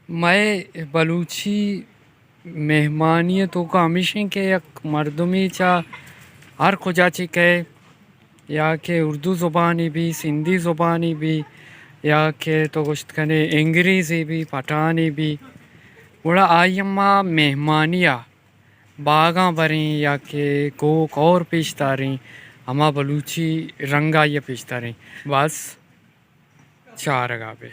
مئے بلوچی مہمانی ءِ توکا ہمیش انت کہ یک مردمے چہ ہر کجا چہ کئے، یا کہ اردو زبانے بی، سندھی زبانے بی، یا کہ تو گوشت کنے انگریزی بی، پٹھانی بی، گڑا آئی ءَ ما مہمانی ءَ باگاں بریں یا کہ کوہ کور پیش داریں، ہما بلوچی رنگ آئی ءَ پیش داریں۔ بس چارگا بے۔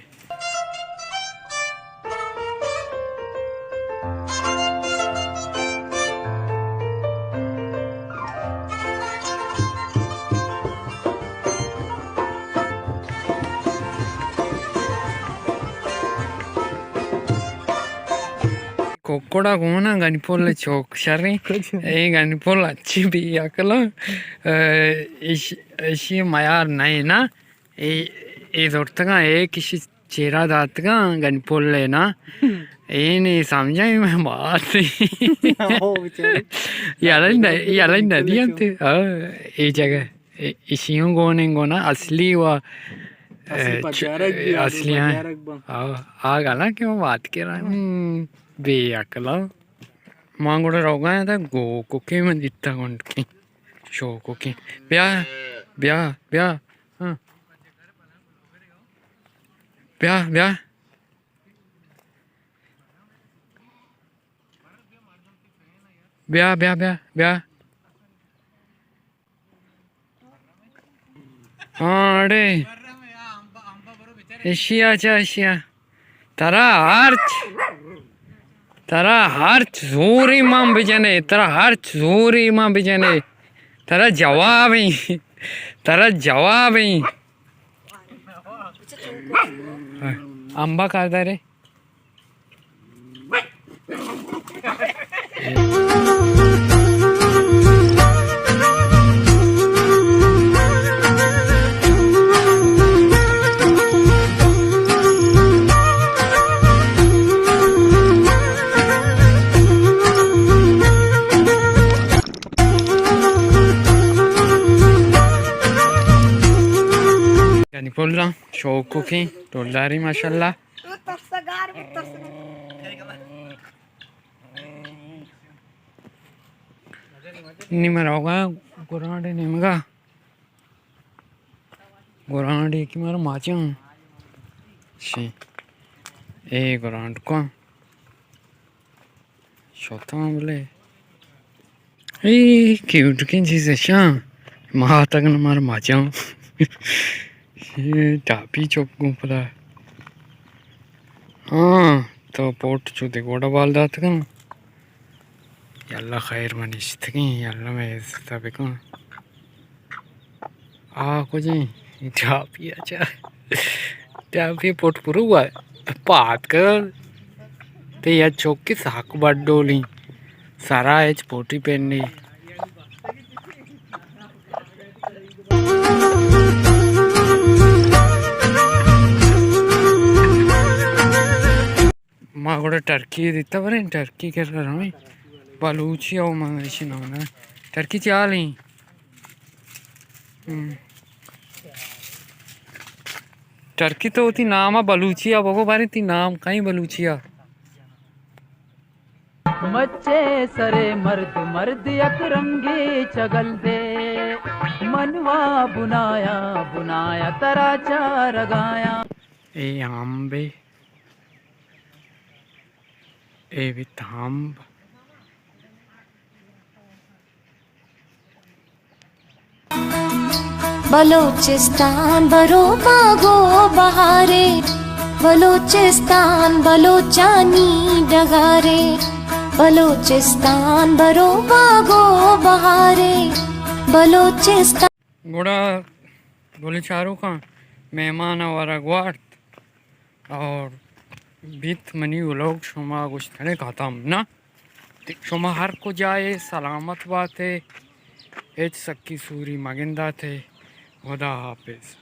ککڑا گونا گنی پل چوک شریں۔ اے گنی پل اچھی بی عقل۔ اے، اش-، اشی میار نہیں نا۔ اے، اے زرتگاں، اے کشی چیرا داتگاں، گنی پل ہے نا۔ اے نہیں سمجھا میں بات۔ یلن، یلن ندی انت۔ ہاں، اے جگہ۔ اے، اشیوں گونیں گونا اصلی و، اصلی اے، چ-، پجارگ بی، اصلی آ، پجارگ با۔ آ، آ گالا کہ ما بات کر رہا ہوں۔ بے عقلا۔ ما گوڑا روگا ہے تا گو کو کے من دیتا گونڈ کے۔ شو کو کے۔ بیا، بیا، بیا۔ ہاں۔ بیا، بیا۔ بیا، بیا، بیا، بیا۔ ہاں، اڑے۔ اشیا چا، اشیا۔ ترا ہرچ، ترا ہرچ زوری من بجنے، ترا ہرچ زوری من بجنے۔ ترا جواب ایں، ترا جواب ایں۔ امبا کار دارے؟ یعنی پلا شوق کیں ٹولداری ماشاءاللہ۔ نی من روگا گرانڈ نیمگا۔ گرانڈ ایکی مارا ماچاں۔ شی۔ اے گرانڈ کن۔ شتاں بلے۔ اے کیوٹکیں چیز اشاں۔ ما آتگ نہ مارا ماچاں۔ اے ٹاپی چپ گوں پدا۔ ہاں، تو پوٹ چو دے گوڑا بال داتگاں۔ یاللہ خیر من نشتگیں، یاللہ مئے عزت ءَ بکن۔ آ کجیں؟ ٹاپی ءَ چا۔ ٹاپی پٹ پرو ءَ پاد کن۔ تے یا چوکی ساک بڈولی۔ سرا ہچ پوٹی پینی۔ ما گڑا ٹرکی دیتا بریں، ٹرکی کر کر ہمیں بلوچی او من ایشی نام نہ۔ ٹرکی چال ہیں۔ ہم۔ ٹرکی تو تی نام بلوچی آ بگو باریں تی نام کہیں بلوچی آ۔ مچے سرے مرد مرد یک رنگی چگل دے۔ منوا بنایا بنایا ترا چارگایا۔ اے ہم بے۔ اے بیت ہمب۔ بلوچستان برو باگو بہارے، بلوچستان بلوچانی ڈگارے، بلوچستان برو باگو بہارے، بلوچستان۔ گڑا گل چاروکاں مہمان ءَ ورگ وارت اور بیت منی ولوگ شما گوشتنے ختم نہ۔ شما ہر کجائے سلامت باتے، ہچ سکی سوری مگنداتے۔ خدا حافظ۔